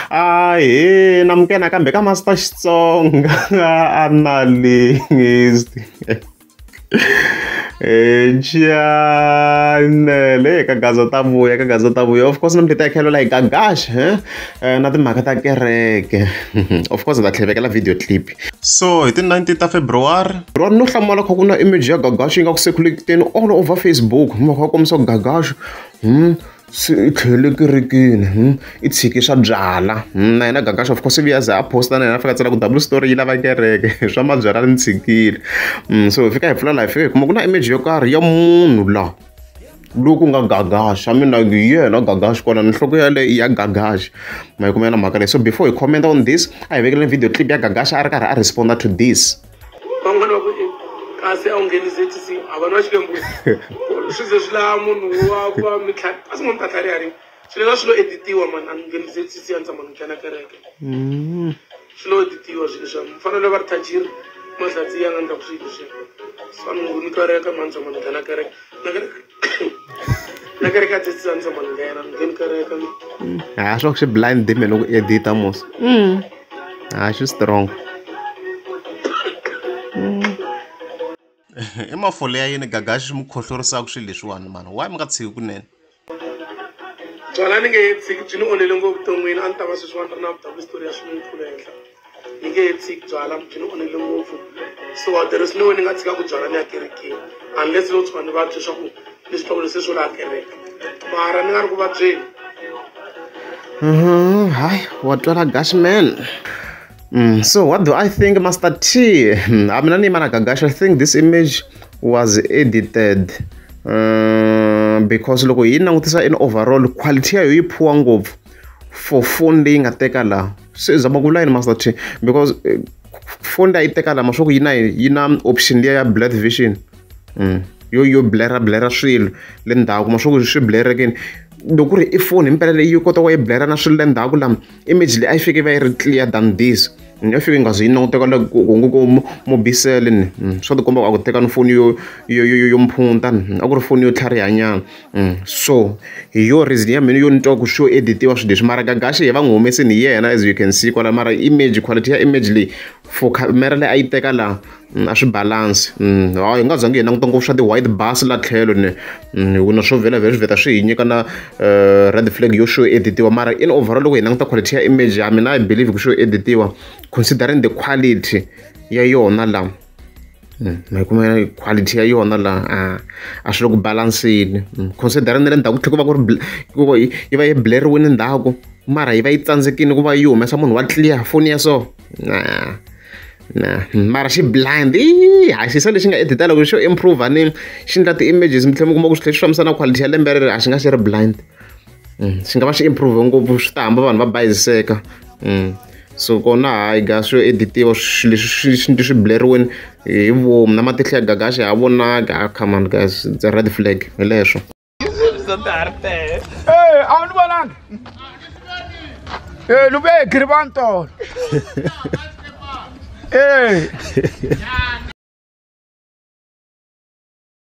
Ahee namukela nakambe ka Master Xitsonga analyst channel ka Gaza ta vuya ka Gaza ta vuya of course namuntlha hi ta khelela hi Gagash na timhaka ta kereke of course hi ta tlhela vekela video clip so hi ti 19 ta February ro no hlamala kha ku na image ya Gagash yi nga ku circulating all over Facebook mhaka kombisa ku Gagash se i tlhele kerekeni i tshike swa byala na yena Gagash of course vuya za a posta na yena a fika tsala ku double story yi lava kereke swa mabyala ni tshikile so hi fika hi pfula laha hi fika hi kuma ku na image yo karhi ya munhu la loku nga Gagash I mean like hi yena Gagash kwala nhloko yaleyo i ya Gagash ma yi kuma yena mhaka leyi so before hi comment on this a hi vekeleni video clip ya Gagash a ri karhi a responda to this van'wana va ku kasi a wu ngheni ZCC a vanhu va Xikwembu swi ze swi lava munhu wa ku va mi tlha a swi ngo mi ta tlhariha rini swilo leswi swi lo editiwa mani a ni ngheni ZCC a ni tshama ni nghena kereke swi lo editiwa swilo leswiya mi fanele va ri Tajiri Mahlatsi ya nga endlaku swilo leswiya so a ni ngheni kereke ma ni tshama ni nghena kereke na kereke na kereke ya ZCC a ni tshama ni nghena ni ngheni kereke ha swa ku xi blind me loko edita mos ha xi strong i mafole ya yini Gagash xi mi khohlorisaka swilo leswiwani mani why mi nga tshiki kunene byala ni nge he tshiki byi ni onhele ngopfu vuton'wini a ni ta va sweswiwani ri na double story ya swimming pool henhla ni nge he tshiki byala byi ni onhele ngopfu so there is no way ni nga tshika ku byala ni ya kerekeni unless no tshuka ni vabye swa ku ni swi twa ku leswi swo laha kereke mara ni nga ri ku vabyeni hayi wa twala Gashman. So what do I think, Master T? I mean, Gagash, I think this image was edited because loko hi langutisa in overall quality ya yo yi poor ngopfu for phone leyi nga teka laha se zama ku vula yini Master T because phone leyi a yi teka laha maswa ku yi na yi na option liya ya blurred vision yo blur blur swilo le ndzhaku maswa ku swi blur-ekini loko ku ri i phone himpela leyi yi kota ku yi blur na swilo le ndzhaku lama image leyi a yi fike yi va yi ri clear than this ya fike nga ze yi languteka like ku ku mobisele ni swa tikomba ku a ku teka ni foni yo yo yo yo mphunta a ku ri foni yo tlhariha nyana so hi yo reason ya mina yo ni twa ku swo editiwa swilo leswi mara Gagash hi va n'wi humesini hi yena as you can see kwala mara image quality ya image leyi for camera leyi a yi teka laha a swi balance hi nga zangi hi languta ngopfu swa ti-white bars la tlhelo ni hi na swo vhela vhela swi vheta swi hi nyika na red flag yo swo editiwa mara in overall loko hi languta quality ya image ya mina I believe ku swo editiwa considering the quality ya yona la ma yi kuma quality ya yona la a swi le ku balansini considering na le ndzhaku tlhela ku va ku ri ku yi va yi blur-iwini ndzhaku mara yi va yi tsandzekile ku va yi humesa munhu wa clear foni ya so na na mara xi blind hayi xisa lexi nga edita loko xo improve ni xi endla ti-images mi tlhela mi kuma ku swi tlhela swi fambisana na quality ya lembe rero a xi nga xi ri blind xi nga va xi improve ngopfu swi ta hamba vanhu va bayiziseka so kona hayi ga swo editiwa swilo leswi swi swi blur-iwini hi vomu na matihlo ya Gagash ha vonaka come on guys it's a red flag hi leswo a wu ni vonanga ni vuye hi girivani tolo.